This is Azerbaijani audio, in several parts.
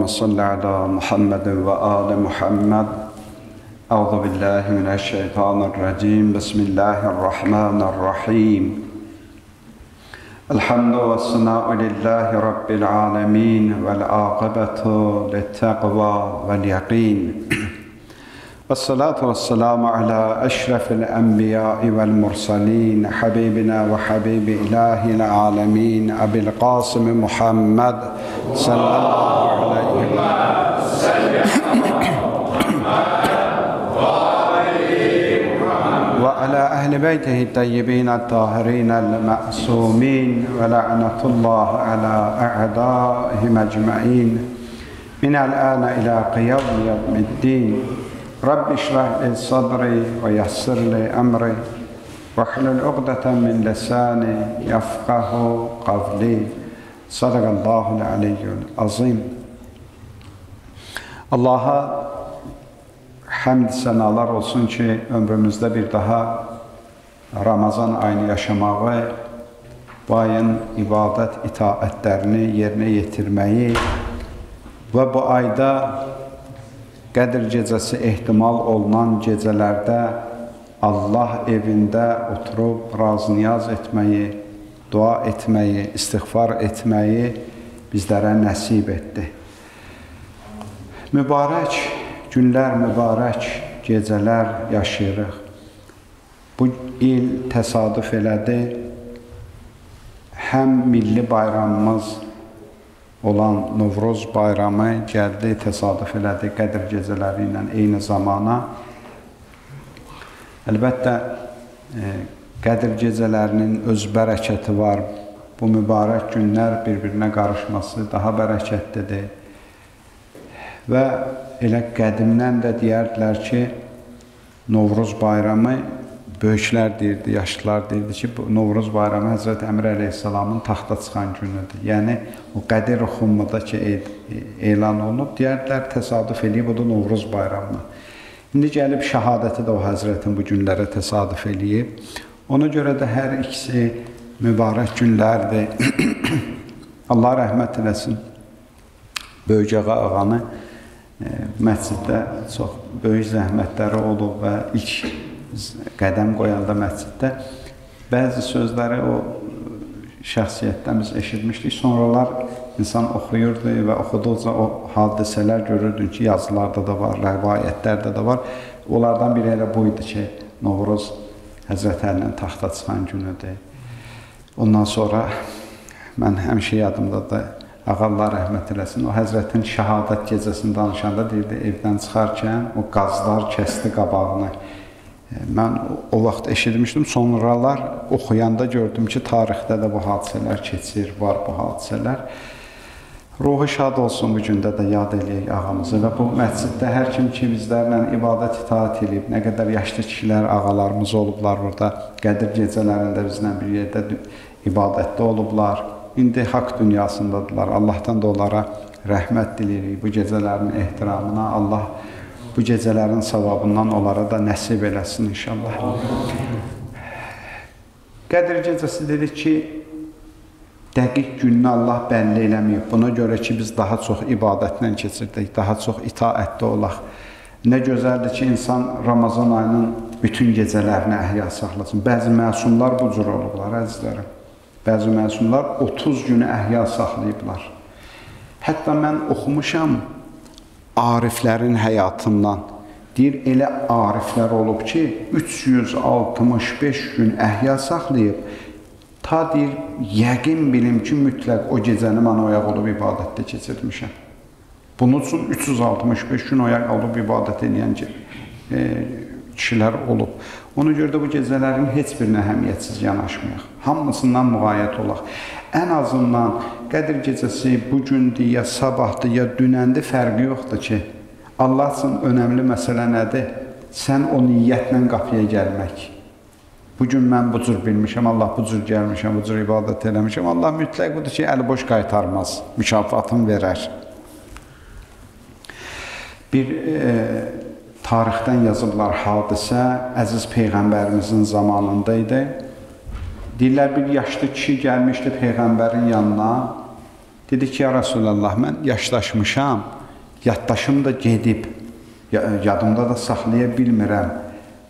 Salli ala Muhammed ve ali Muhammed. Euzu billahi mineşşeytanirracim. Bismillahirrahmanirrahim. Elhamdü ve senâ'u lillahi rabbil âlemin vel âkibetu littakva vel yakîn. Vessalatu vesselamu ala eşrefil enbiyai vel mursalin habibina ve habibi ilahil alemin Ebil Kasım Muhammed sallallahu aleyhi ve sellem ve ala ehli beytihi tayyibin tahirin el-ma'sumin ve la'netullah ala a'daihim ecmain minel âne ila qiyam yevmiddin. Rabbi şrah li sadri ve yassir li emri ve hlul uqdeten min lisani yefkahu kavli. Sadakallahul aliyyul azim. Allah'a hamd sənalar olsun ki, ömrümüzdə bir daha Ramazan ayını yaşamağı, bu ayın ibadət itaətlərini yerinə yetirməyi və bu ayda Qədir gecəsi ehtimal olunan gecələrdə Allah evində oturub raz-niyaz etməyi, dua etməyi, istiğfar etməyi bizlərə nəsib etdi. Mübarək günlər, mübarək gecələr yaşayırıq. Bu il təsadüf elədi. Həm milli bayramımız olan Novruz bayramı gəldi, təsadüf elədi Qədir gecələri ilə eyni zamana. Əlbəttə, Qədir gecələrinin öz bərəkəti var. Bu mübarək günlər bir-birinə qarışması daha bərəkətlidir. Və elə qədimdən də deyərdilər ki, Novruz bayramı böyüklər deyirdi, yaşlılar deyirdi ki, bu Novruz bayramı Həzrət Əmir əleyhissalamın taxta çıxan günüdür. Yəni, o Qədir Xummuda ki, elan olunub, deyərdilər, təsadüf eləyib, o da Novruz bayramına. İndi gəlib şəhadəti də o Həzrətin bu günlərə təsadüf eləyib. Ona görə də hər ikisi mübarək günlərdir. Allah rəhmət eləsin. Böyük ağa ağanı məsciddə çox böyük zəhmətləri olub və ilk qədəm qoyanda məsciddə bəzi sözləri o şəxsiyyətdən biz eşitmişdik. Sonralar insan oxuyurdu və oxuduqca o hadisələr görürdün ki, yazılarda da var, rəvayətlərdə də var. Onlardan biri elə bu idi ki, Novruz Həzrət Əlinin taxta çıxan günüdür. Ondan sonra mən həmişə yadımdadır, ağa Allah rəhmət eləsin, o Həzrətin şəhadət gecəsini danışanda deyirdi, evdən çıxarkən o qazlar kəsdi qabağını. Mən o vaxt eşitmişdim, sonralar oxuyanda gördüm ki, tarixdə də bu hadisələr keçir, var bu hadisələr. Ruhu şad olsun bu gündə də yad eləyək ağamızı və bu məsciddə hər kim ki bizlərlə ibadət itaat eləyib, nə qədər yaşlı kişilər, ağalarımız olublar burada, Qədir gecələrində bizlə bir yerdə ibadətdə olublar. İndi haqq dünyasındadılar, Allahdan da onlara rəhmət diləyirik bu gecələrin ehtiramına. Allah bu gecələrin savabından onlara da nəsib eləsin inşallah. Qədir gecəsi dedik ki, dəqiq gününü Allah bəlli eləməyib. Buna görə ki, biz daha çox ibadətlə keçirdik, daha çox itaətdə olaq. Nə gözəldir ki, insan Ramazan ayının bütün gecələrini əhya saxlasın. Bəzi məsumlar bu cür olublar, əzizlərim. Bəzi məsumlar 30 günü əhya saxlayıblar. Hətta mən oxumuşam ariflərin həyatından. Deyir, elə ariflər olub ki, 365 gün əhya saxlayıb, ta deyir, yəqin bilim ki, mütləq o gecəni mən oyaq olub ibadətdə keçirmişəm. Bunun üçün 365 gün oyaq olub ibadət edən kişilər olub. Ona görə də bu gecələrin heç birinə əhəmiyyətsiz yanaşmayaq. Hamısından müğayət olaq. Ən azından Qədir gecəsi bugündür, ya sabahdır, ya dünəndir, fərqi yoxdur ki, Allah üçün önəmli məsələ nədir? Sən o niyyətlə qapıya gəlmək. Bugün mən bu cür bilmişəm, Allah bu cür gəlmişəm, bu cür ibadət eləmişəm. Allah mütləq budur ki, əli boş qaytarmaz, mükafatını verər. Bir tarixdən yazıblar hadisə, əziz Peyğəmbərimizin zamanında idi. Deyirlər, bir yaşlı kişi gəlmişdi Peyğəmbərin yanına. Dedi ki, ya Rəsulallah, mən yaşlaşmışam, yaddaşım da gedib, yadımda da saxlaya bilmirəm.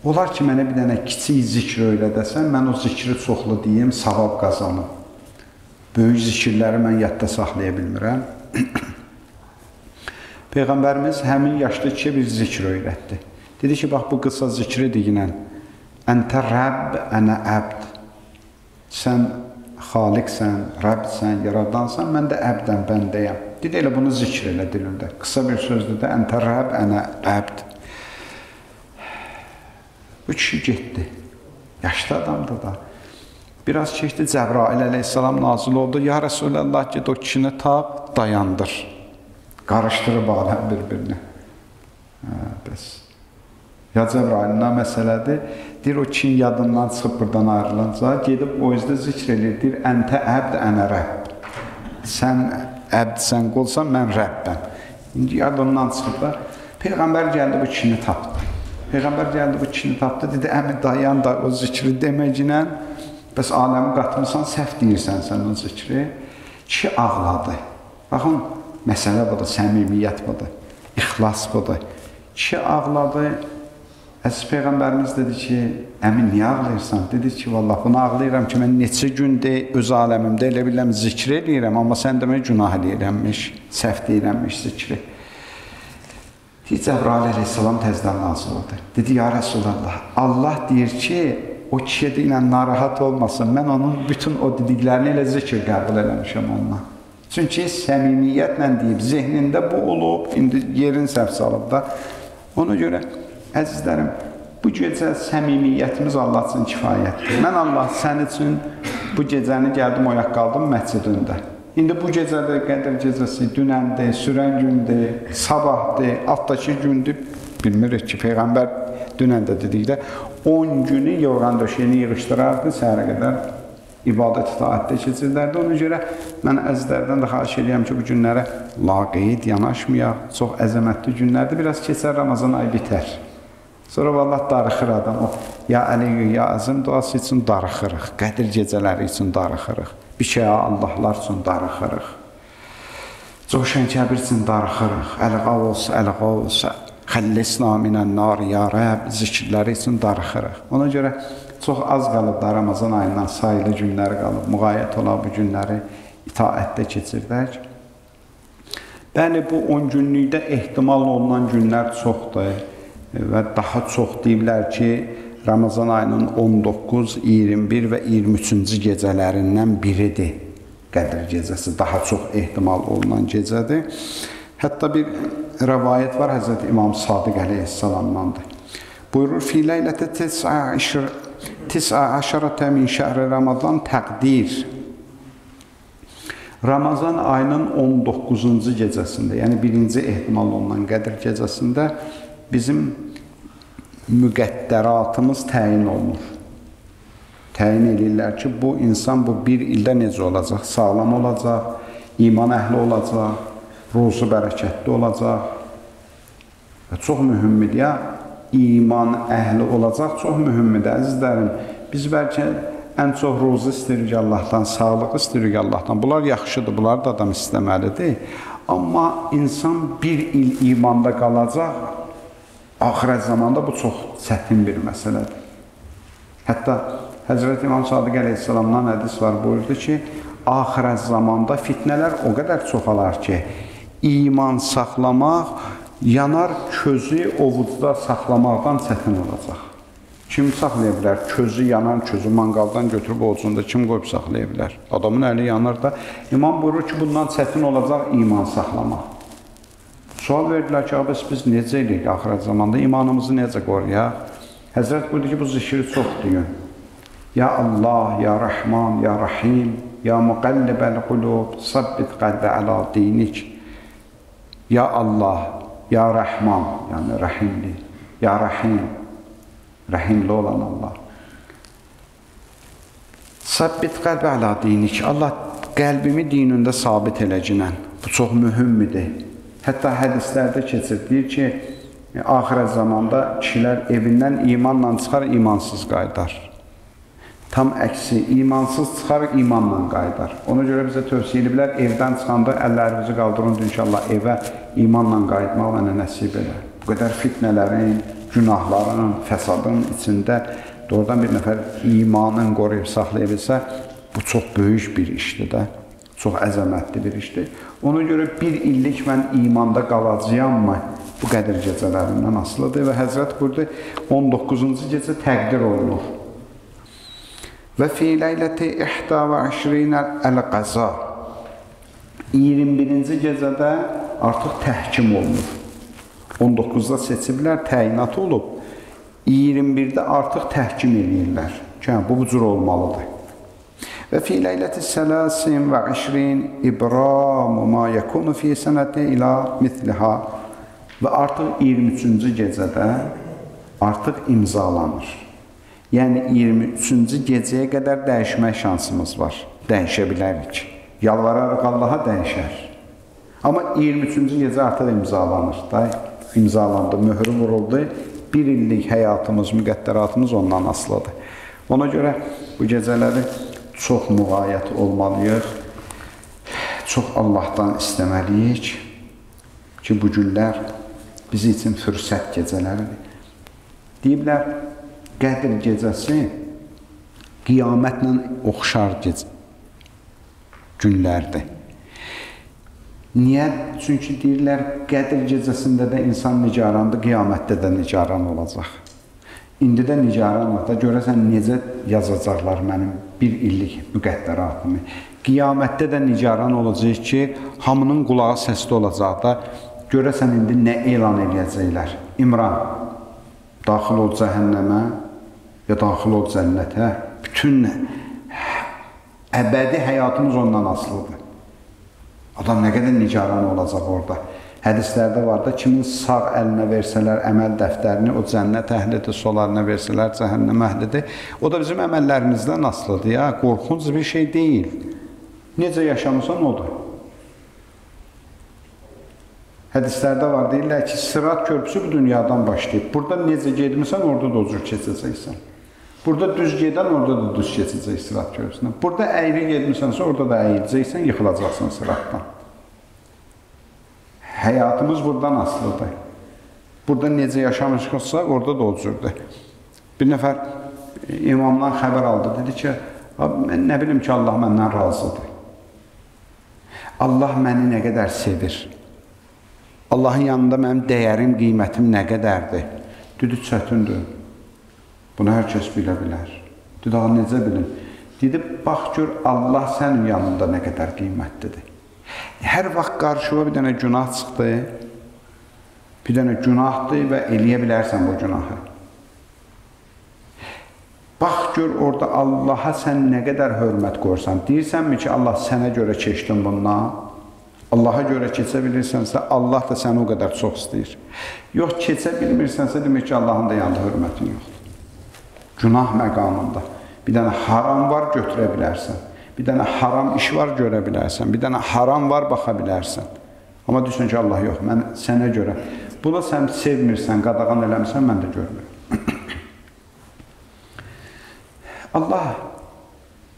Olar ki, mənə bir dənə kiçik zikr öyrədəsən, mən o zikri çoxlu deyim, savab qazanım. Böyük zikirləri mən yadda saxlaya bilmirəm. Peyğəmbərimiz həmin yaşlı kişiyə bir zikr öyrətdi. Dedi ki, bax, bu qısa zikri deyinən, Əntə Rəbb, ənə əbd. Sən xaliqsən, Rəbbsən, yaradansan, mən də əbdən, bəndəyəm. Dedi, elə bunu zikr elə dilində. Qısa bir sözdür də, Əntə Rəbb, ənə əbd. Bu kişi getdi. Yaşlı adamdır da. Biraz keçdi, Cəbrail əleyhissalam nazil oldu. Ya Rəsulallah, get o kişini tap, dayandır. Qarışdırıb aləm bir-birini. Bəs. Ya Cəbrail, nə məsələdir? Deyir, o kişinin yadından çıxıb buradan ayrılınca, gedib o özdə zikr eləyir. Deyir, əntə əbd, ənə rəbb. Sən əbdsən, qolsan, mən rəbbəm. İndi yadından çıxıb da, Peyğəmbər gəldi, bu kişini tapdı. Peyğəmbər gəldi, bu kişini tapdı. Dedi, əmi dayan da o zikri deməklə, bəs aləmi qatmısan, səhv deyirsən sən o zikri. Kişi ağladı. Baxın, məsələ budur, səmimiyyət budur, ixlas budur. Kişi ağladı. Əziz Peyğəmbərimiz dedi ki, əmi niyə ağlayırsan? Dedi ki, vallah bunu ağlayıram ki, mən neçə gündür öz aləmimdə elə biləm zikr eləyirəm, amma sən demək günah eləyirəmmiş, səhv deyirəmmiş zikri. Deyir, Cəbrail əleyhissalam təzdən nazil oldu. Dedi, ya Rəsulallah, Allah deyir ki, o kişiyə deyilən narahat olmasın, mən onun bütün o dediklərini elə zikr qəbul eləmişəm ondan. Çünki səmimiyyətlə deyib, zehnində bu olub, indi yerin səhv salıb da. Ona görə, əzizlərim, bu gecə səmimiyyətimiz Allah üçün kifayətdir. Mən Allah sən üçün bu gecəni gəldim, oyaq qaldım məscidində. İndi bu gecə də Qədir gecəsi, dünəndir, sürən gündür, sabahdır, altdakı gündür. Bilmirik ki, Peyğəmbər dünən də dedikdə 10 günü yorğan döşəyini yığışdırardı, səhərə qədər ibadət itaətdə keçirlərdi. Ona görə mən əzizlərdən də xahiş edirəm ki, bu günlərə laqeyd yanaşmayaq. Çox əzəmətli günlərdir. Biraz keçər, Ramazan ayı bitər. Sonra vallah darıxır adam. O, ya Əli, ya Əzim duası üçün darıxırıq. Qədir gecələri üçün darıxırıq. Bir şey Allahlar üçün darıxırıq. Coşan Kəbir üçün darıxırıq. Əl-Qavs, Əl-Qavs, Xəllisna minən-nar, ya Rəbb zikirləri üçün darıxırıq. Ona görə çox az qalıb da Ramazan ayından sayılı günləri qalıb. Müğayət olaq bu günləri itaətdə keçirdək. Bəli, bu 10 günlükdə ehtimal olunan günlər çoxdur və daha çox deyiblər ki, Ramazan ayının 19, 21 və 23-cü gecələrindən biridir. Qədir gecəsi daha çox ehtimal olunan gecədir. Hətta bir rəvayət var Həzrəti İmam Sadiq əleyhissalamdandır. Buyurur, fi leylətə tis'a aşarətə min şəhri Ramazan təqdir. Ramazan ayının 19-cu gecəsində, yəni birinci ehtimal olunan Qədir gecəsində bizim müqəddəratımız təyin olunur. Təyin edirlər ki, bu insan bu bir ildə necə olacaq? Sağlam olacaq, iman əhli olacaq, ruzu bərəkətli olacaq. Və çox mühümdir ya, iman əhli olacaq çox mühümdir əzizlərim. Biz bəlkə ən çox ruzu istəyirik Allahdan, sağlıq istəyirik Allahdan. Bunlar yaxşıdır, bunlar da adam istəməlidir. Amma insan bir il imanda qalacaq, axirət zamanda bu çox çətin bir məsələdir. Hətta Həzrət İmam Sadiq əleyhissalamdan hədis var, buyurdu ki, axirət zamanda fitnələr o qədər çoxalar ki, iman saxlamaq, yanar közü ovucda saxlamaqdan çətin olacaq. Kim saxlaya bilər? Közü, yanan közü manqaldan götürüb ovucunda kim qoyub saxlaya bilər? Adamın əli yanır da. İmam buyurur ki, bundan çətin olacaq iman saxlamaq. Sual verdilər ki, bəs biz necə eləyirik axirət zamanda? İmanımızı necə qoruyaq? Həzrət buyurdu ki, bu zikri çox deyin. Ya Allah, ya Rəhman, ya Rahim, ya Müqəllibəl qulub, sabbit qəlbə əla dinik. Ya Allah, ya Rəhman, yəni rəhimli, ya Rəhim, rəhimli olan Allah. Sabbit qəlbə əla dinik. Allah qəlbimi dinində sabit eləcinən. Bu çox mühümdir. Hətta hədislərdə keçir, deyir ki, axirət zamanda kişilər evindən imanla çıxar, imansız qayıdar. Tam əksi, imansız çıxar, imanla qayıdar. Ona görə bizə tövsiyə ediblər, evdən çıxanda əllərimizi qaldırın, inşallah evə imanla qayıtmaq mənə nəsib elə. Bu qədər fitnələrin, günahların, fəsadın içində doğrudan bir nəfər imanın qoruyub saxlaya bilsə, bu çox böyük bir işdir də. Çox əzəmətli bir işdir. Ona görə bir illik mən imanda qalacağam mı? Bu Qədir gecələrindən asılıdır və Həzrət buyurdu, 19-cu gecə təqdir olunur. Və fi leyləti ihda və işrinə əl-qəza. 21-ci gecədə artıq təhkim olunur. 19-da seçiblər, təyinat olub. 21-də artıq təhkim eləyirlər. Ki, bu cür olmalıdır. Və fi leyləti sələsin və işrin ibramu ma yekunu fi sənəti ilə misliha. Və artıq 23-cü gecədə artıq imzalanır. Yəni 23-cü gecəyə qədər dəyişmək şansımız var. Dəyişə bilərik. Yalvararıq Allaha, dəyişər. Amma 23-cü gecə artıq imzalanır. Da, imzalandı, möhrü vuruldu. Bir illik həyatımız, müqəddəratımız ondan asılıdır. Ona görə bu gecələri çox müğayət olmalıyıq. Çox Allahdan istəməliyik ki, bu günlər bizi üçün fürsət gecələridir. Deyiblər, Qədir gecəsi qiyamətlə oxşar günlərdir. Niyə? Çünki deyirlər, Qədir gecəsində də insan nigarandır, qiyamətdə də nigaran olacaq. İndi də nigaran olacaq. Görəsən, necə yazacaqlar mənim bir illik müqəddəratımı. Qiyamətdə də nigaran olacaq ki, hamının qulağı səsli olacaq da, görəsən, indi nə elan eləyəcəklər? İmran, daxil ol cəhənnəmə ya daxil ol cənnətə. Bütün əbədi həyatımız ondan asılıdır. Adam nə qədər nigaran olacaq orada. Hədislərdə var da, kimin sağ əlinə versələr əməl dəftərini, o cənnət əhlidir, sol əlinə versələr cəhənnəm əhlidir. O da bizim əməllərimizdən asılıdır. Ya, qorxunc bir şey deyil. Necə yaşamısan, odur. Hədislərdə var, deyirlər ki, sırat körpüsü bu dünyadan başlayıb. Burada necə getmirsən, orada da o cür keçəcəksən. Burada düz gedən, orada da düz keçəcək sırat körpüsündən. Burada əyri getmirsənsə, orada da əyiləcəksən, yıxılacaqsan sıratdan. Həyatımız buradan asılıdır. Burada necə yaşamışıqsa, orada da o cürdür. Bir nəfər imamdan xəbər aldı, dedi ki, mən nə bilim ki, Allah məndən razıdır. Allah məni nə qədər sevir. Allahın yanında mənim dəyərim, qiymətim nə qədərdir? Dedi, çətindir. Bunu hər kəs bilə bilər. Dedi, necə bilim? Dedi, bax gör, Allah sənin yanında nə qədər qiymətlidir. Hər vaxt qarşıma bir dənə günah çıxdı, bir dənə günahdır və eləyə bilərsən bu günahı. Bax gör, orada Allaha sən nə qədər hörmət qoyursan. Deyirsənmi ki, Allah sənə görə keçdim bundan? Allaha görə keçə bilirsənsə, Allah da səni o qədər çox istəyir. Yox, keçə bilmirsənsə, demək ki, Allahın da yanında hörmətin yoxdur. Günah məqamında. Bir dənə haram var, götürə bilərsən. Bir dənə haram iş var, görə bilərsən. Bir dənə haram var, baxa bilərsən. Amma düşün ki, Allah yox, mən sənə görə. Bunu sən sevmirsən, qadağan eləmirsən, mən də görmürəm. Allah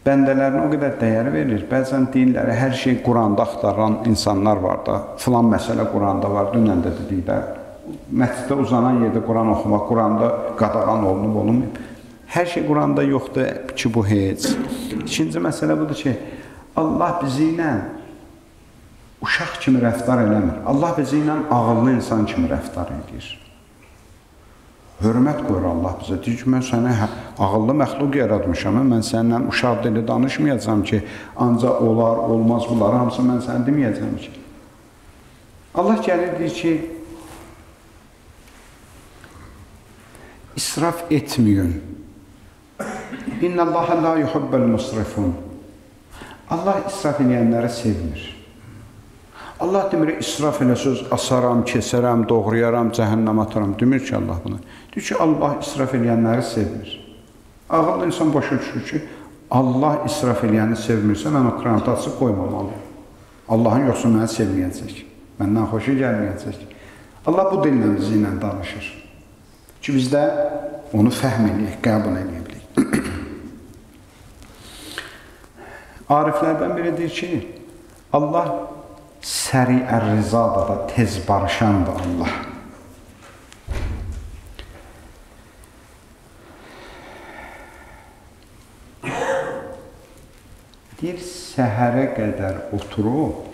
bəndələrinə o qədər dəyər verir. Bəzən deyirlər, hər şey Quranda axtaran insanlar var da. Filan məsələ Quranda var, dünən də dediklər. Məsciddə uzanan yerdə Quran oxumaq, Quranda qadağan olunub, olunmayıb. Hər şey Quranda yoxdur ki, bu heç. İkinci məsələ budur ki, Allah bizi ilə uşaq kimi rəftar eləmir. Allah bizi ilə ağıllı insan kimi rəftar edir. Hörmət qoyur Allah bizə. Deyir ki, mən sənə ağıllı məxluq yaratmışam, mən səninlə uşaq dili danışmayacağam ki, ancaq olar, olmaz bunları, hamısı mən sənə deməyəcəm ki. Allah gəlir, deyir ki, israf etməyin. İnnallaha la yuhibbul musrifun. Allah israf edənləri sevmir. Allah demir, israf elə söz asaram, kesərəm, doğrayaram, cəhənnəm ataram. Demir ki, Allah bunu. Deyir ki, Allah israf eləyənləri sevmir. Ağıllı insan başa düşür ki, Allah israf eləyəni sevmirsə, mən o krantı açıb qoymamalıyam. Allahın yoxsa məni sevməyəcək, məndən xoşu gəlməyəcək. Allah bu dillə bizi ilə danışır ki, biz də onu fəhm eləyək, qəbul eləyə bilək. Ariflərdən biri deyir ki, Allah səri-ər-rizadır da, tez barışandır Allah. Deyir, səhərə qədər oturub,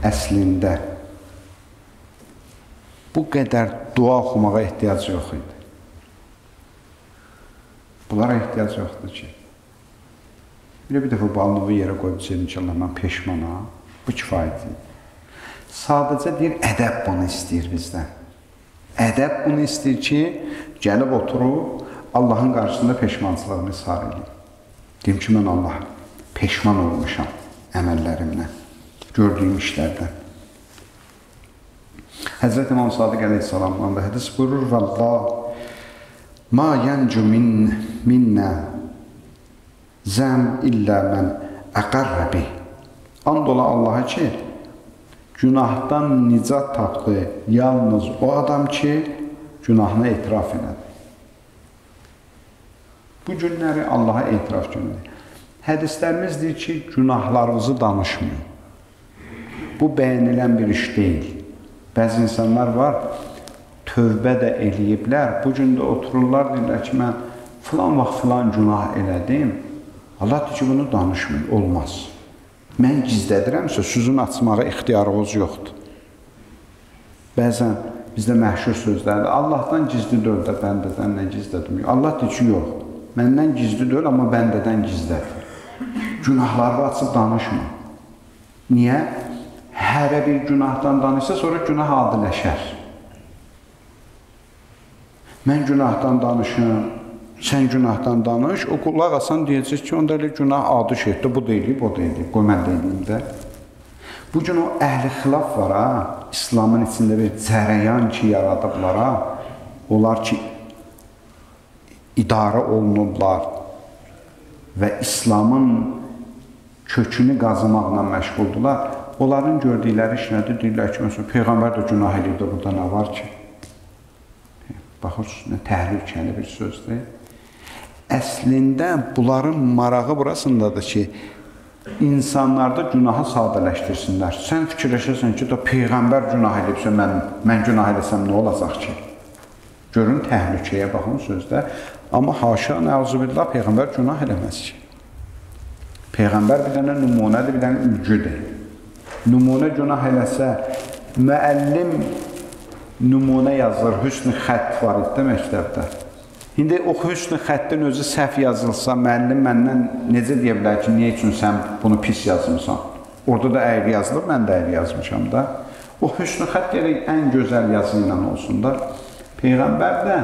əslində bu qədər dua oxumağa ehtiyac yox idi. Bunlara ehtiyac yoxdur ki. Bir dəfə balnovu yerə qoyub dedim ki, Allah, mən peşmanam. Bu kifayət idi. Sadəcə deyir, ədəb bunu istəyir bizdən. Ədəb bunu istəyir ki, gəlib oturub Allahın qarşısında peşmançılığını ishar edeyim. Deyim ki, mən Allah peşman olmuşam əməllərimlə, gördüyüm işlərdən. Həzrət İmam Sadiq əleyhissalamdan da hədis buyurur, Vallah, ma yəncu minnə zəm illə mən əqərrə bih. And ola Allaha ki, günahdan nicat tapdı yalnız o adam ki, günahını etiraf elədi. Bu günləri Allaha etiraf günüdür. Hədislərimiz deyir ki, günahlarınızı danışmayın. Bu bəyənilən bir iş deyil. Bəzi insanlar var, tövbə də eləyiblər. Bu gün də otururlar, deyirlər ki, mən filan vaxt filan günah elədim. Allah deyir ki, bunu danışmayın, olmaz. Mən gizlədirəmsə, sözün açmağa ixtiyarınız yoxdur. Bəzən bizdə məşhur sözlərdir. Allahdan gizli deyil də, bəndədən nə gizlədim? Allah deyir ki, yox. Məndən gizli deyil, amma bəndədən gizlədir. Günahları açıb danışma. Niyə? Hərə bir günahdan danışsa, sonra günah adiləşər. Mən günahdan danışım, sən günahdan danış, o qulaq asan deyəcək ki, onda elə günah adi şeydir, bu da eləyib, o da eləyib, qoy mən də eləyim də. Bugün o əhli xilaf var, ha, İslamın içində bir cərəyan ki, yaradıblar, ha, onlar ki, idarə olunurlar və İslamın kökünü qazımaqla məşğuldurlar. Onların gördükləri iş nədir? Deyirlər ki, məsələn, Peyğəmbər də günah eləyib də, burada nə var ki? Baxırsınız, nə təhlükəli bir sözdür. Əslində, bunların marağı burasındadır ki, insanlarda günahı sadələşdirsinlər. Sən fikirləşirsən ki, da Peyğəmbər günah eləyibsə, mən günah eləsəm nə olacaq ki? Görün, təhlükəyə baxın sözdə. Amma haşa, nəuzubillah, Peyğəmbər günah eləməz ki. Peyğəmbər bir dənə nümunədir, bir dənə ülgüdür. Nümunə günah eləsə, müəllim nümunə yazır, hüsn-ü xətt var idi məktəbdə. İndi o hüsn-ü xəttin özü səhv yazılsa, müəllim məndən necə deyə bilər ki, niyə üçün sən bunu pis yazmısan? Orada da əyri yazılır, mən də əyri yazmışam da. O hüsn-ü xətt gərək ən gözəl yazı ilə olsun da. Peyğəmbər də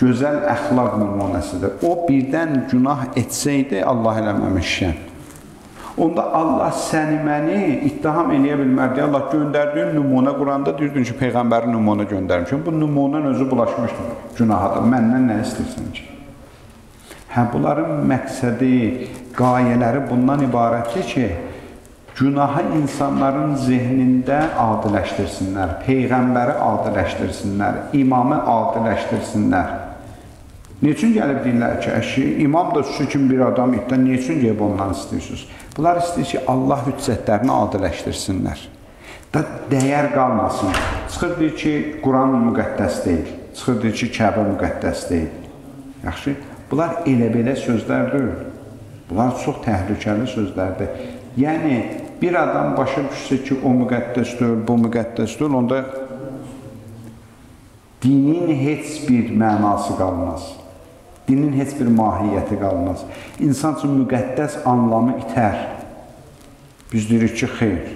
gözəl əxlaq nümunəsidir. O birdən günah etsəydi, Allah eləməmişkən. Onda Allah səni, məni ittiham eləyə bilmərdi. Allah göndərdiyin nümunə Quranda deyirdin ki, Peyğəmbərin nümunə göndərmişəm. Bu nümunənin özü bulaşmışdır günahadır. Məndən nə istəyirsən ki? Hə, bunların məqsədi, qayələri bundan ibarətdir ki, günahı insanların zehnində adiləşdirsinlər, Peyğəmbəri adiləşdirsinlər, imamı adiləşdirsinlər. Niçin gəlib deyirlər ki, əşi, imam da su kimi bir adam itdən, niçin gəlib ondan istəyirsiniz? Bunlar istəyir ki, Allah hüccətlərini adiləşdirsinlər. Da dəyər qalmasın. Çıxır deyir ki, Quran müqəddəs deyil. Çıxır deyir ki, Kəbə müqəddəs deyil. Yaxşı, bunlar elə-belə sözlər deyil. Bunlar çox təhlükəli sözlərdir. Yəni, bir adam başa düşsə ki, o müqəddəs deyil, bu müqəddəs deyil, onda dinin heç bir mənası qalmaz. Dinin heç bir mahiyyəti qalmaz. İnsan üçün müqəddəs anlamı itər. Biz deyirik ki, xeyr,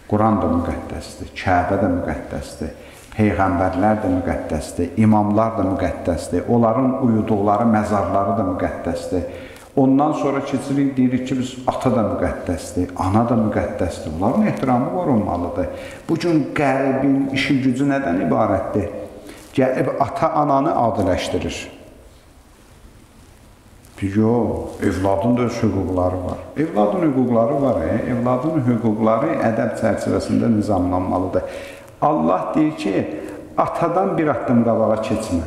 Quran da müqəddəsdir, Kəbə də müqəddəsdir, Peyğəmbərlər də müqəddəsdir, imamlar da müqəddəsdir, onların uyuduqları məzarları da müqəddəsdir. Ondan sonra keçirik, deyirik ki, biz ata da müqəddəsdir, ana da müqəddəsdir. Onların ehtiramı qorunmalıdır. Bugün qərbin işi gücü nədən ibarətdir? Gəlib ata-ananı adiləşdirir. Yox, evladın da öz hüquqları var. Evladın hüquqları var, evladın hüquqları ədəb çərçivəsində nizamlanmalıdır. Allah deyir ki, atadan bir addım qabağa keçmə.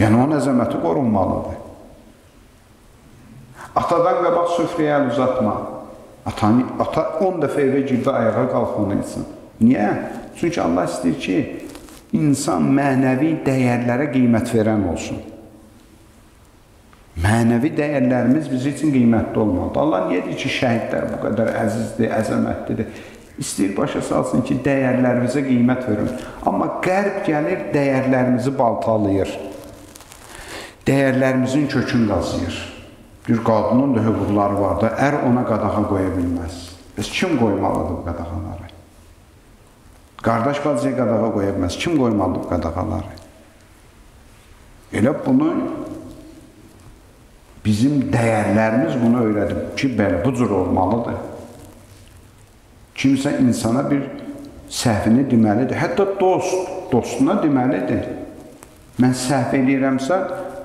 Yəni, onun əzəməti qorunmalıdır. Atadan qabaq süfrəyə əl uzatma. Ata 10 dəfə evə girdi, ayağa qalx onu etsin. Niyə? Çünki Allah istəyir ki, insan mənəvi dəyərlərə qiymət verən olsun. Mənəvi dəyərlərimiz bizim üçün qiymətli olmalıdır. Allah niyə deyir ki, şəhidlər bu qədər əzizdir, əzəmətlidir? İstəyir başa salsın ki, dəyərlərimizə qiymət verin. Amma qərb gəlir, dəyərlərimizi baltalayır. Dəyərlərimizin kökünü qazıyır. Bir qadının da hüquqları var da, ər ona qadağa qoya bilməz. Bəs kim qoymalıdır bu qadağaları? Qardaş bacıya qadağa qoya bilməz. Kim qoymalıdır bu qadağaları? Elə bunu bizim dəyərlərimiz bunu öyrədib ki, belə bu cür olmalıdır. Kimsə insana bir səhvini deməlidir. Hətta dost, dostuna deməlidir. Mən səhv eləyirəmsə,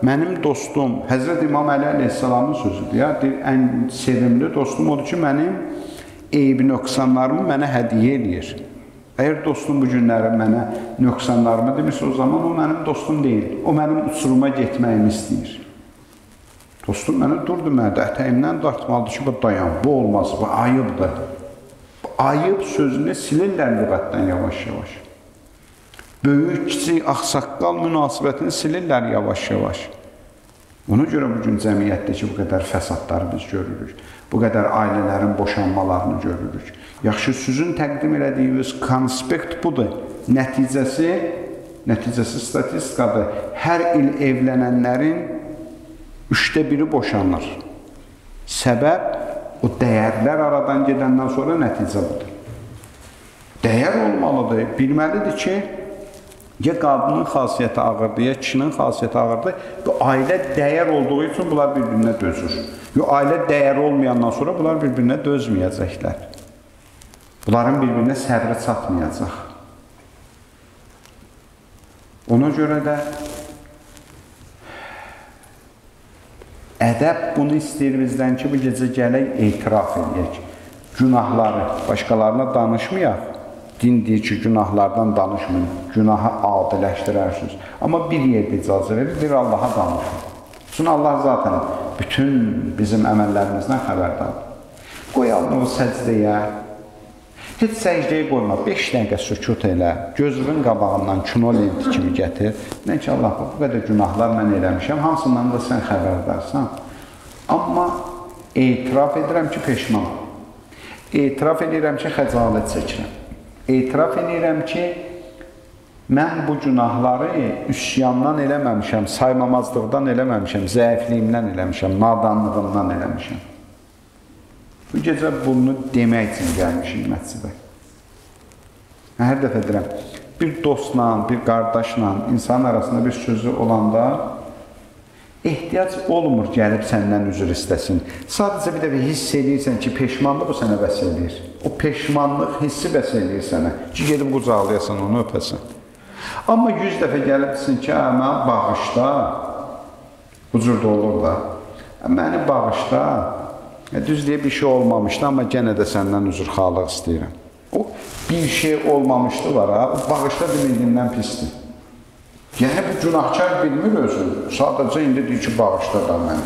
mənim dostum, Həzrət İmam Əli əleyhissalamın sözüdür. Ya, deyir, ən sevimli dostum odur ki, mənim eybi nöqsanlarımı mənə hədiyyə eləyir. Əgər dostum bu günləri mənə nöqsanlarımı demirsə, o zaman o mənim dostum deyil. O mənim uçuruma getməyimi istəyir. Dostum mənə dur deməlidir, ətəyimdən dartmalıdır ki, bu dayan, bu olmaz, bu ayıbdır. Bu ayıb sözünü silirlər lüğətdən yavaş-yavaş. Böyük, kiçik, ağsaqqal münasibətini silirlər yavaş-yavaş. Ona görə bugün cəmiyyətdəki bu qədər fəsadları biz görürük. Bu qədər ailələrin boşanmalarını görürük. Yaxşı, sizin təqdim elədiyiniz konspekt budur. Nəticəsi statistikadır. Hər il evlənənlərin 1/3 boşanır. Səbəb o dəyərlər aradan gedəndən sonra nəticə budur. Dəyər olmalıdır. Bilməlidir ki, ya qadının xasiyyəti ağırdır, ya kişinin xasiyyəti ağırdır. Bu ailə dəyər olduğu üçün bunlar bir-birinə dözür. Yo, ailə dəyər olmayandan sonra bunlar bir-birinə dözməyəcəklər. Bunların bir-birinə səbri çatmayacaq. Ona görə də ədəb bunu istəyir bizdən ki, bu gecə gələk etiraf edək. Günahları başqalarına danışmayaq. Din deyir ki, günahlardan danışmayın, günahı adiləşdirərsiniz. Amma bir yerdə icazə verir, deyir Allaha danışın. Çünki Allah zaten bütün bizim əməllərimizdən xəbərdardır. Qoy alını o səcdəyə, heç səcdəyə qoyma, 5 dəqiqə sükut elə, gözünün qabağından kino lenti kimi gətir. Nə ki, Allah, bu qədər günahlar mən eləmişəm, hamısından da sən xəbərdarsan. Amma etiraf edirəm ki, peşmanam. Etiraf edirəm ki, xəcalət çəkirəm. Etiraf edirəm ki, mən bu günahları üsyandan eləməmişəm, saymamazlıqdan eləməmişəm, zəifliyimdən eləmişəm, nadanlığımdan eləmişəm. Bu gecə bunu demək üçün gəlmişik məscidə. Hər dəfə deyirəm, bir dostla, bir qardaşla insanın arasında bir sözü olanda ehtiyac olmur gəlib səndən üzr istəsin. Sadəcə bir dəfə hiss eləyirsən ki, peşmanlıq o sənə bəs eləyir. O peşmanlıq hissi bəs eləyir sənə ki, gedib qucaqlayasan, onu öpəsən. Amma 100 dəfə gəlibsin ki, mənə bağışla, bu cür də olur da, məni bağışla, düz deyə bir şey olmamışdı, amma genə də səndən üzrxahlıq istəyirəm. O bir şey olmamışdı var, ha, o bağışla deməyindən pisdir. Yəni, bu günahkar bilmir özünü. Sadəcə indi deyir ki, bağışla da məni.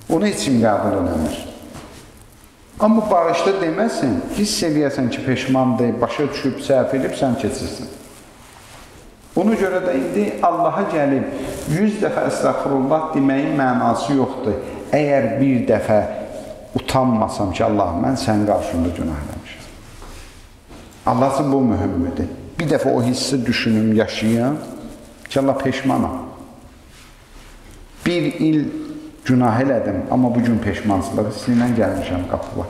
Onu heç kim qəbul eləmir. Amma bağışla deməsin, hiss eləyəsən ki, peşmandır, başa düşüb, səhv edib, sən keçirsin. Ona görə də indi Allaha gəlib 100 dəfə əstəğfurullah deməyin mənası yoxdur. Əgər bir dəfə utanmasam ki, Allah, mən sənin qarşında günah eləmişəm. Allah üçün bu mühümdür. Bir dəfə o hissi düşünüm, yaşayım ki, Allah peşmanam. Bir il günah elədim, amma bugün peşmansılıq hissi ilə gəlmişəm qapıma.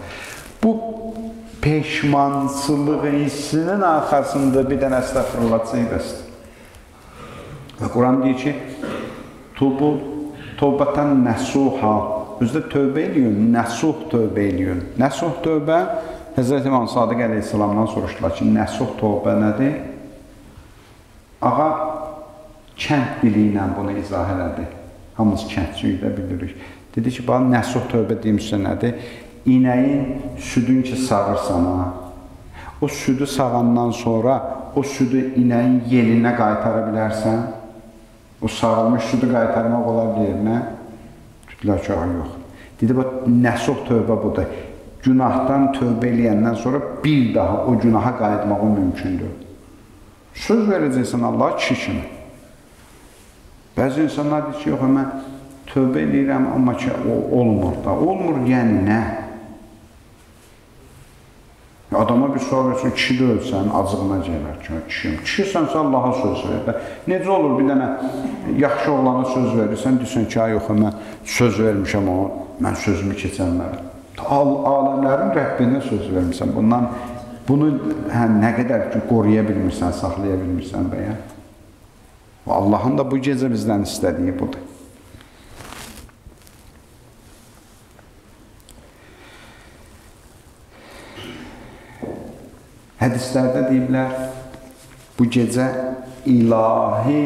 Bu peşmansılıq hissinin arxasında bir dənə əstəğfurullah cəyibəsdir. Və Quran deyir ki, tubu tövbətən nəsuha. Özdə tövbə eləyin, nəsuh tövbə eləyin. Nəsuh tövbə, Həzrət İmam Sadiq əleyhissalamdan soruşdular ki, nəsuh tövbə nədir? Ağa kənd dili ilə bunu izah elədi. Hamımız kəndçiyik də bilirik. Dedi ki, bax, nəsuh tövbə deyimsə nədir? İnəyin südün ki, sağırsan ha. O südü sağandan sonra o südü inəyin yelinə qaytara bilərsən. O sağılmış südü qaytarmaq olar yerinə. Dedilər ki, yox. Dedi, bax, nəsuh tövbə budur. Günahdan tövbə eləyəndən sonra bir daha o günaha qayıtmaq mümkündür. Söz verəcəksən Allaha kişi kimi. Bəzi insanlar deyir ki, yox, mən tövbə eləyirəm, amma ki, o olmur da. Olmur, yəni nə? Adama bir sual versin, kişi də ölsən, acığına gələr ki, kişiyim. Kişisənsə Allaha söz verir. Necə olur bir dənə yaxşı oğlana söz verirsən, deyirsən ki, yox, mən söz vermişəm ona, mən sözümü keçənmərəm. Aləmlərin Rəbbinə söz vermişsən. Bundan, bunu nə qədər ki, qoruya bilmirsən, saxlaya bilmirsən bəyə. Allahın da bu gecə bizdən istədiyi budur. Hədislərdə deyiblər, bu gecə ilahi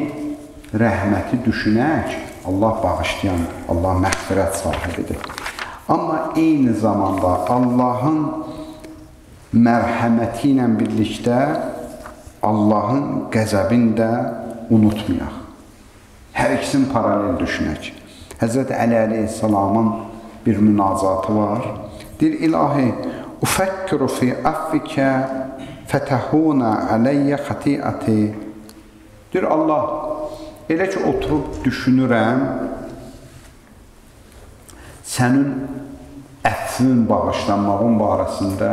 rəhməti düşünək, Allah bağışlayandır, Allah məğfirət sahibidir. Amma eyni zamanda Allahın mərhəməti ilə birlikdə Allahın qəzəbini də unutmayaq. Hər ikisini paralel düşünək. Həzrət Əli əleyhissalamın bir münacatı var. Deyir, ilahi, ufəkkiru fi affike fətəhuna aleyyə xətiəti. Deyir, Allah, elə ki, oturub düşünürəm, sənin əffün, bağışlanmağın barəsində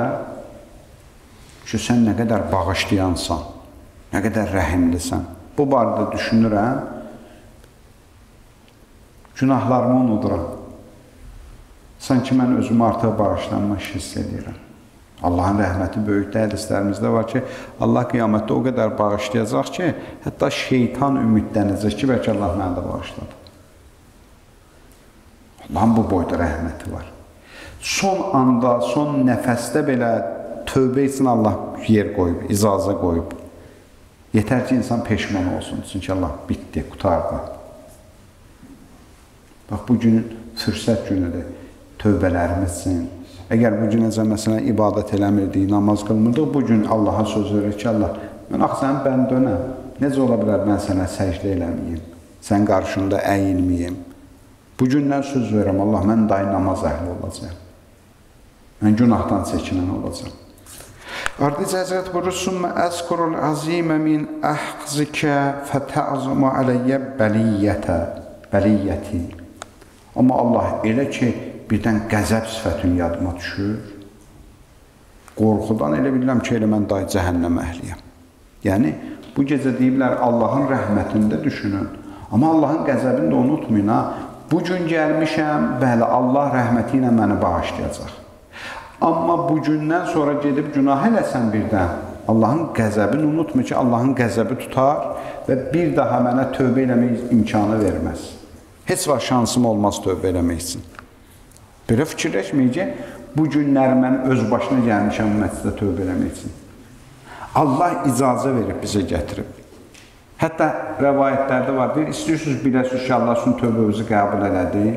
ki, sən nə qədər bağışlayansan, nə qədər rəhimlisən. Bu barədə düşünürəm, günahlarımı unuduram. Sanki mən özümü artıq bağışlanmış hiss edirəm. Allahın rəhməti böyükdə hədislərimizdə var ki, Allah qiyamətdə o qədər bağışlayacaq ki, hətta şeytan ümidlənəcək ki, bəlkə Allah məni də bağışladı. Allahın bu boyda rəhməti var. Son anda, son nəfəsdə belə tövbə üçün Allah yer qoyub, icazə qoyub. Yetər ki, insan peşman olsun. Çünki Allah bitdi, qurtardı. Bax, bu gün fürsət günüdür tövbələrimiz üçün. Əgər bu günəcə məsələn ibadət eləmirdik, namaz qılmırdıq, bu gün Allaha söz verir ki, Allah, mən axı sənin bəndönəm. Necə ola bilər mən sənə səcdə eləməyim, sən qarşında əyilməyim. Bu gündən söz verirəm, Allah, mən dahi namaz əhli olacağam. Mən günahdan çəkinən olacağam. Ardıca Həzrət buyurur, Sümmə əzkurul azimə min əhqzikə fətəzmu aleyyə bəliyyəti. Amma Allah elə ki, birdən qəzəb sifətin yadıma düşür. Qorxudan elə bilirəm ki, elə mən dahi cəhənnəm əhliyəm. Yəni, bu gecə deyiblər, Allahın rəhmətini də düşünün. Amma Allahın qəzəbini də unutmayın, ha. Bu gün gəlmişəm, bəli, Allah rəhməti ilə məni bağışlayacaq. Amma bu gündən sonra gedib günah eləsən birdən, Allahın qəzəbini unutma ki, Allahın qəzəbi tutar və bir daha mənə tövbə eləmək imkanı verməz. Heç vaxt şansım olmaz tövbə eləmək üçün. Belə fikirləşməyək ki, bu günlər mən öz başına gəlmişəm məscidə tövbə eləmək üçün. Allah icazə verib bizə gətirib. Hətta rəvayətlərdə var, deyir, istəyirsiniz biləsiniz ki, Allah üçün tövbənizi qəbul elədi.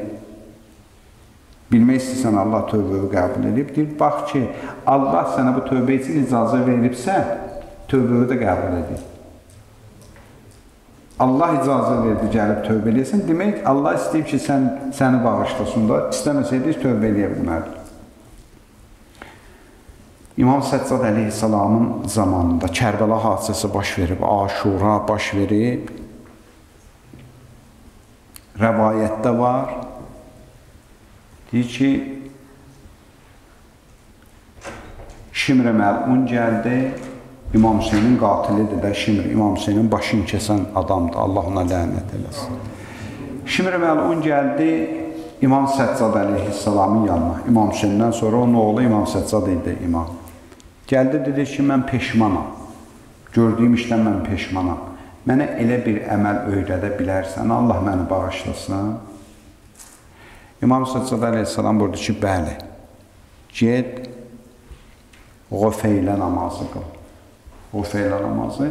Bilmək istəyirsən Allah tövbəvi qəbul edib. Deyir, bax ki, Allah sənə bu tövbə üçün icazə veribsə, tövbəvi də qəbul edib. Allah icazə verdi, gəlib tövbə eləyəsən. Demək, Allah istəyib ki, səni bağışlasın da, istəməsəydi, tövbə eləyə bilmərdin. İmam Səccad əleyhissalamın zamanında Kərbəla hadisəsi baş verib, Aşura baş verib. Rəvayətdə var. Deyir ki, Şimr məlun gəldi, İmam Hüseynin qatilidir də Şimr, İmam Hüseynin başını kəsən adamdır, Allah ona lənət eləsin. Şimr məlun gəldi İmam Səccad əleyhissalamın yanına. İmam Hüseyndən sonra onun oğlu İmam Səccad idi imam. Gəldi, dedi ki, mən peşmanam, gördüyüm işdən mən peşmanam. Mənə elə bir əməl öyrədə bilərsən, Allah məni bağışlasın. İmam Səccad əleyhissalam buyurdu ki, bəli, get Ğufeylə namazı qıl. Ğufeylə namazı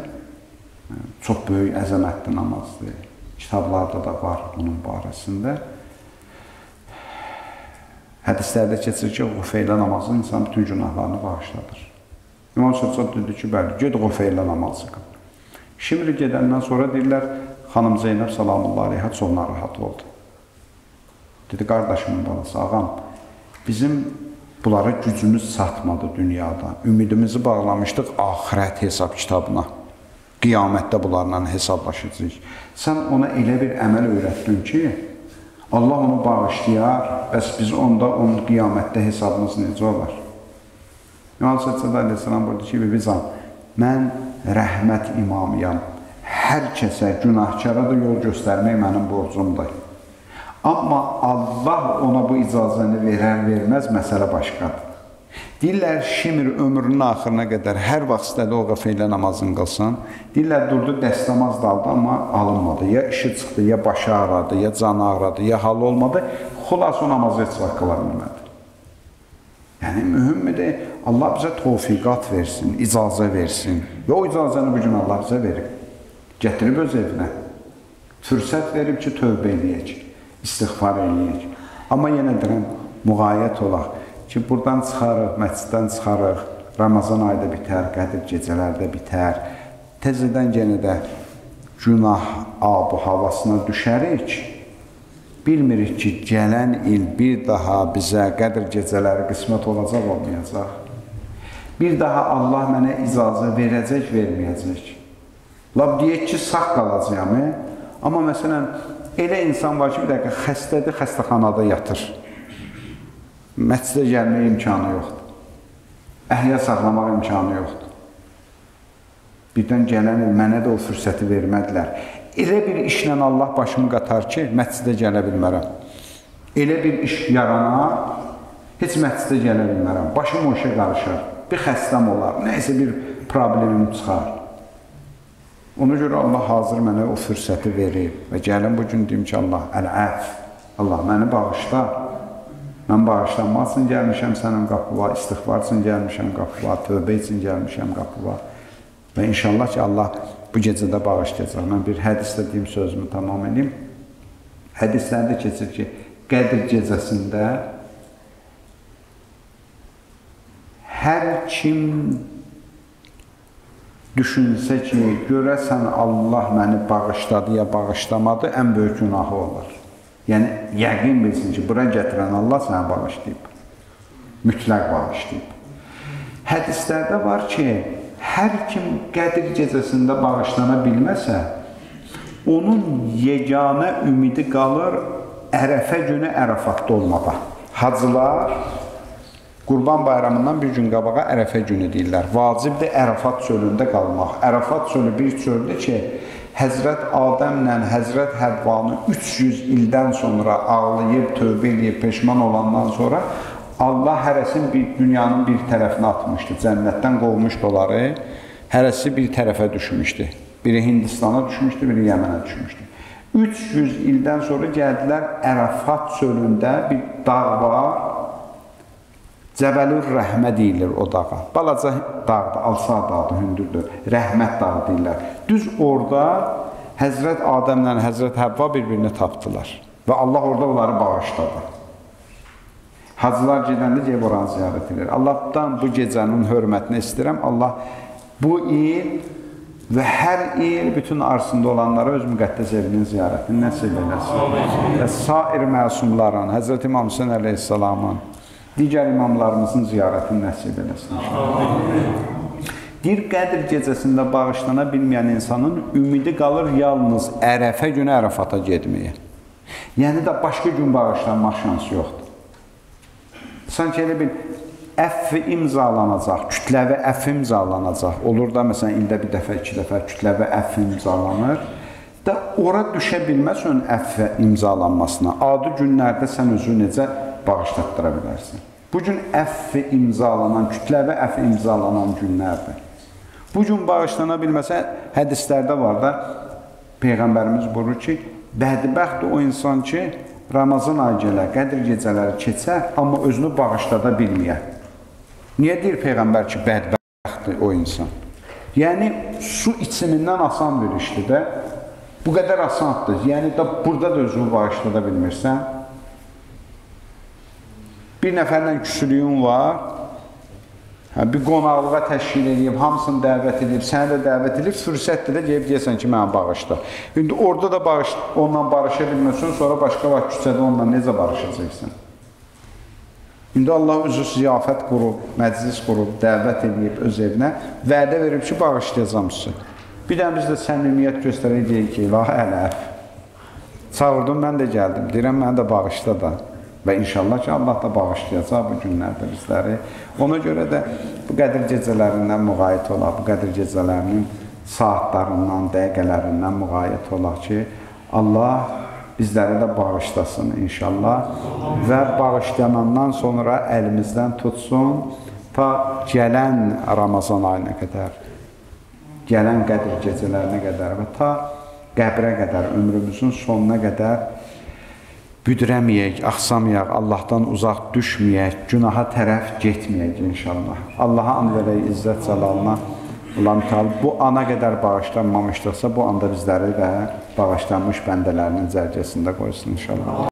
çox böyük əzəmətli namazdır. Kitablarda da var bunun barəsində. Hədislərdə keçir ki, Ğufeylə namazı insan bütün günahlarını bağışladır. İmam Səccad dedi ki, bəli, get Ğufeylə namazı qıl. Şimr gedəndən sonra deyirlər, xanım Zeynəb salamullah aleyhə çox narahat oldu. Dedi, qardaşımın balası, ağam, Bizim bunlara gücümüz çatmadı dünyada. Ümidimizi bağlamışdıq axirət hesab kitabına. Qiyamətdə bunlarla hesablaşacağıq. Sən ona elə bir əməl öyrətdin ki, Allah onu bağışlayar, bəs biz onda onun qiyamətdə hesabımız necə olar? İmam Səccad əleyhissalam buyurdu ki, bibican, mən rəhmət imamıyam. Hər kəsə, günahkara da yol göstərmək mənim borcumdur. Amma Allah ona bu icazəni verər, verməz, məsələ başqadır. Deyirlər, Şimir ömrünün axırına qədər hər vaxt istədi o qəfeylə namazını qılsın. Deyirlər, durdu, dəstəmaz da aldı, amma alınmadı. Ya işi çıxdı, ya başı ağradı, ya canı ağradı, ya halı olmadı. Xülas o namazı heç vaxt qıla bilmədi. Yəni, mühümdir, Allah bizə tövfiqat versin, icazə versin. Və o icazəni bugün Allah bizə verib. Gətirib öz evinə. Fürsət verib ki, tövbə eləyək, istiğfar eləyək. Amma yenə deyirəm, müğayət olaq ki, buradan çıxarıq, məsciddən çıxarıq, Ramazan ayı da bitər, Qədir gecələri də bitər. Təzədən yenə də günah ab-u havasına düşərik. Bilmirik ki, gələn il bir daha bizə Qədir gecələri qismət olacaq, olmayacaq. Bir daha Allah mənə icazə verəcək, verməyəcək. Lap deyək ki, sağ qalacağam. Amma məsələn, elə insan var ki, bir dəqiqə xəstədir, xəstəxanada yatır. Məscidə gəlməyə imkanı yoxdur. Əhya saxlamaq imkanı yoxdur. Birdən gələn il mənə də o fürsəti vermədilər. Elə bir işlə Allah başımı qatar ki, məscidə gələ bilmərəm. Elə bir iş yaranar, heç məscidə gələ bilmərəm. Başım o işə qarışar, bir xəstəm olar, nəysə bir problemim çıxar. Ona görə Allah hazır mənə o fürsəti verir və gəlin bu gün deyim ki, Allah, əl-əf, Allah məni bağışla. Mən bağışlanmaq üçün gəlmişəm sənin qapıva, istiğfar üçün gəlmişəm qapıva, tövbə üçün gəlmişəm qapıva. Və inşallah ki, Allah bu gecədə bağışlayacaq. Mən bir hədisdə deyim, sözümü tamam edeyim. Hədislərdə keçir ki, Qədir gecəsində hər kim düşünsə ki, görəsən Allah məni bağışladı ya bağışlamadı, ən böyük günahı olar. Yəni, yəqin bilsin ki, bura gətirən Allah səni bağışlayıb. Mütləq bağışlayıb. Hədislərdə var ki, hər kim Qədir gecəsində bağışlana bilməsə, onun yeganə ümidi qalır Ərəfə günü Ərafatda olmağa. Hacılar Qurban Bayramından bir gün qabağa Ərəfə günü deyirlər. Vacibdir Ərafat çölündə qalmaq. Ərafat çölü bir çöldür ki, Həzrət Adəmlə Həzrət Həvvanı 300 ildən sonra ağlayıb, tövbə eləyib, peşman olandan sonra Allah hərəsini bir, dünyanın bir tərəfinə atmışdı. Cənnətdən qovmuşdu onları. Hərəsi bir tərəfə düşmüşdü. Biri Hindistana düşmüşdü, biri Yəmənə düşmüşdü. 300 ildən sonra gəldilər Ərafat çölündə bir dağ var. Cəbəlür Rəhmə deyilir o dağa. Balaca dağdır, alçaq dağdır, hündürdür. Rəhmət dağı deyirlər. Düz orada Həzrət Adəmlə Həzrət Həvva bir-birini tapdılar. Və Allah orada onları bağışladı. Hacılar gedəndə gedib oranı ziyarət edir. Allahdan bu gecənin hörmətini istəyirəm. Allah bu il və hər il bütün arzusunda olanlara öz müqəddəs evinin ziyarətini nəsib eləsin. Və sair məsumların, Həzrət İmam Hüseyn əleyhissalamın, digər imamlarımızın ziyarətini nəsib eləsin. Deyir, Qədir gecəsində bağışlana bilməyən insanın ümidi qalır yalnız Ərəfə günü Ərəfata getməyə. Yəni də başqa gün bağışlanmaq şansı yoxdur. Sanki elə bir əfv imzalanacaq, kütləvi əfv imzalanacaq. Olur da, məsələn, ildə bir dəfə, iki dəfə kütləvi əfv imzalanır. Da ora düşə bilməz onun əfv imzalanmasına. Adi günlərdə sən özünü necə bağışlatdıra bilərsən? Bugün əfv imzalanan, kütləvi əfv imzalanan günlərdir. Bugün bağışlana bilməsə, hədislərdə var da, Peyğəmbərimiz buyurur ki, bədbəxtdir o insan ki, Ramazan ayı gələr, Qədir gecələri keçər, amma özünü bağışlada bilməyə. Niyə deyir Peyğəmbər ki, bədbəxtdir o insan? Yəni, su içimindən asan bir işdir də. Bu qədər asandır. Yəni, da burada da özünü bağışlada bilmirsən. Bir nəfərlə küsülüyün var, bir qonaqlığa təşkil edib, hamısını dəvət edib, səni də dəvət edib, fürsətdir də gəlib deyəsən ki, mənə bağışla. İndi orada da onunla barışa bilməsən, sonra başqa vaxt küçədə onunla necə barışacaqsan? İndi Allah özü ziyafət qurub, məclis qurub, dəvət edib öz evinə, vədə verib ki, bağışlayacam sizi. Bir də biz də səmimiyyət göstərək, deyik ki, ilahi ələf. Çağırdım, mən də gəldim. Deyirəm, məni də bağışla da. Və inşallah ki, Allah da bağışlayacaq bu günlərdə bizləri. Ona görə də bu Qədir gecələrindən müğayət olaq, bu Qədir gecələrinin saatlarından, dəqiqələrindən müğayət olaq ki, Allah bizləri də bağışlasın inşallah və bağışlanandan sonra əlimizdən tutsun ta gələn Ramazan ayına qədər, gələn Qədir gecələrinə qədər və ta qəbrə qədər, ömrümüzün sonuna qədər büdrəməyək, axsamayaq, Allahdan uzaq düşməyək, günaha tərəf getməyək inşallah. Allaha and verək izzət cəlalına. Allah mütəal bu ana qədər bağışlanmamışdırsa, bu anda bizləri də bağışlanmış bəndələrinin cərgəsində qoysun inşallah.